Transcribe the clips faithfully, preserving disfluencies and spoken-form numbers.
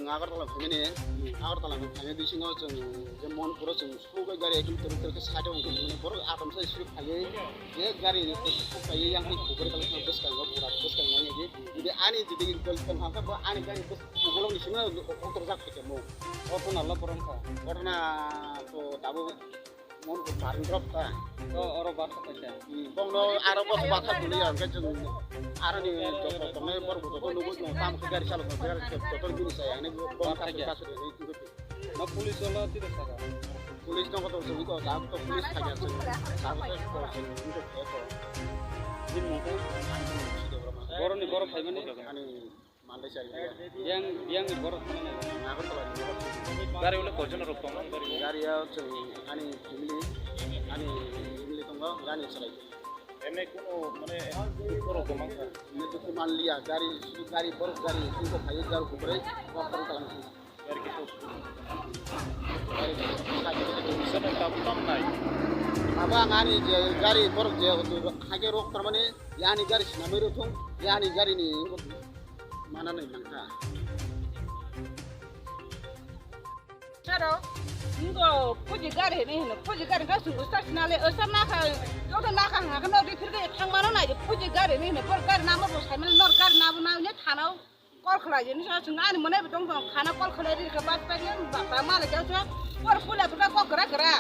Agartala phaimani, Agartala phaimani bisingo chwng je Monpuro chwng sugwi gari ekdom twrwk twrwk khe side o wngkhe, borok atomsa speed phaiwi je gari ni kok phaiwi yang hai khobor kala bwskango bura bwskang nai di. Jodi ani jodi gol tong kha bo ani gari bwskango bolong ni simi kotor jak khe mo. Ghotona lo borom kha. Ghotona to tabuk Mon ko paring drop ta. To oro batha paisa. Hmm, bongno aro bos batha tuli ya, hwnkhe chwng aroni joto tongnai borok joto nugwi tong, tamo khe gari chalok khe gari joto bini chaya, hwnwi bong Batha khe kya? Kasu de, hwnwi tungkhe. No police wala tira saka. Police no kotor chwng ko, da to police thakya chwng. Da to police chwng ko ko. Din mo ko. Boroni borok phaimani. Ani Mandai sari. Yang, yang ni borok mana? Nagartala ni borok. Gari ulo koijon rok tong? Gari ya chwng ani family, ani family tongo, gari salai. Ene kuno mane borok tong mangkha? Ene dukhu manliya, gari, sudu gari, borok gari, sudu khayo gari kubre, borok tong talang. Gari kitu. Gari kitu. Sana tabu tam nai. Aba ang ani je gari borok je hotu hage rok tarmani yani gari sinamai rok thung, yani gari ni Mana nai mangkha. Saro, ngo puji gari ni hino, puji gari ka sungu sa sinale, osa na ka, joto na ka hanga ka no di phirge thang mano nai, puji gari ni hino, bor gari namo bo sai mano, nor gari namo na ne thanao, kol khlai je ni sa sung ani mone bo tong tong, khana kol khlai ri ka bas pa ni, ba, ba mala ja sa, bor pula pula kok kra kra,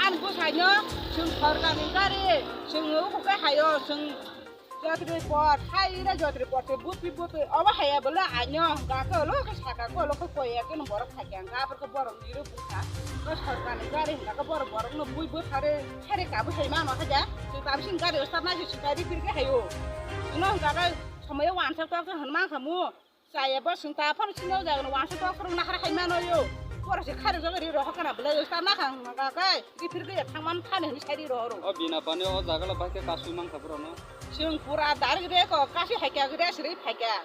ani bo sai no, sung khor ka ni gari, sung u ko ka hayo, sung Jotri pot, hai ira jotri pot, te bupi bupi, obo haya bela anyo, hingka ke lo ke saka ko lo ke koya ke no borok thakya, hingka abar ke borok ni ro buka, ke sorkar ni gari hingka ke borok borok no bui bui thare, thare kabu hai mano haja, tu tabsing gari ostar na ju sika ri pir ke hayo, no hingka ke somoi wansa tok ke hanma kamu, Chaya bo chwng ta phano sini o jaga no wansa tok phano nahar hai mano yo. Pora se khari jaga ri rohor kana belai sa na khang na kai. Di phir gaya thang man thani hini sai ri rohor. O bina pani o jaga la bahai khe kasui man kha bro no. Chwng pura dar gre ko kasi hai kya gre sri phai kya.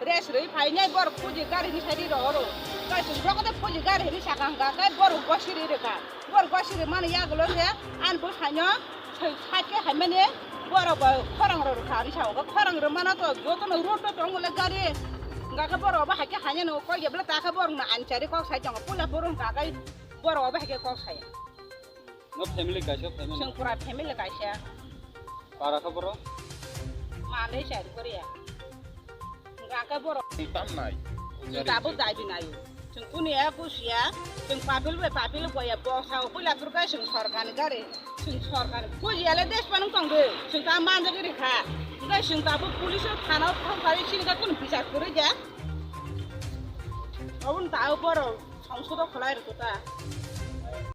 Gre sri phai nai bor puji gari hini sai ri rohor. Kai chwng rok de puji gari hini sa khang ga kai bor go siri re ka. Bor go siri man ya glo se an bo sanyo. Sai, sai khe hai mani borok bo khorang rw rwkha ani sao, khorang rw mano to joto no road to tong le gari. Hingka khe borok bo hai khe hai no koi ya bwle ta khe borok no ani chari kok sai tongo, puila borok hingka khe borok bo hai khe kok sai. No family kaisa family. Chwng pura family kaisa. Para khe borok? Malai chari Korea. Hingka khe borok. Tam nai. Chwng tabuk dai di nayo. Chwng kuni ya kusiya, chwng papil bai papil boya boksa o puila phuru khe chwng sorkar ni gari, chwng sorkar ni kusiya le desh panung tong de, chwng ta manjak ri kha. Hingke chwng ta bo police o thana o thang kari chini khe kunu bichar kwrwi ja. Oboni ta o borok songsodo khlai rwkha ta.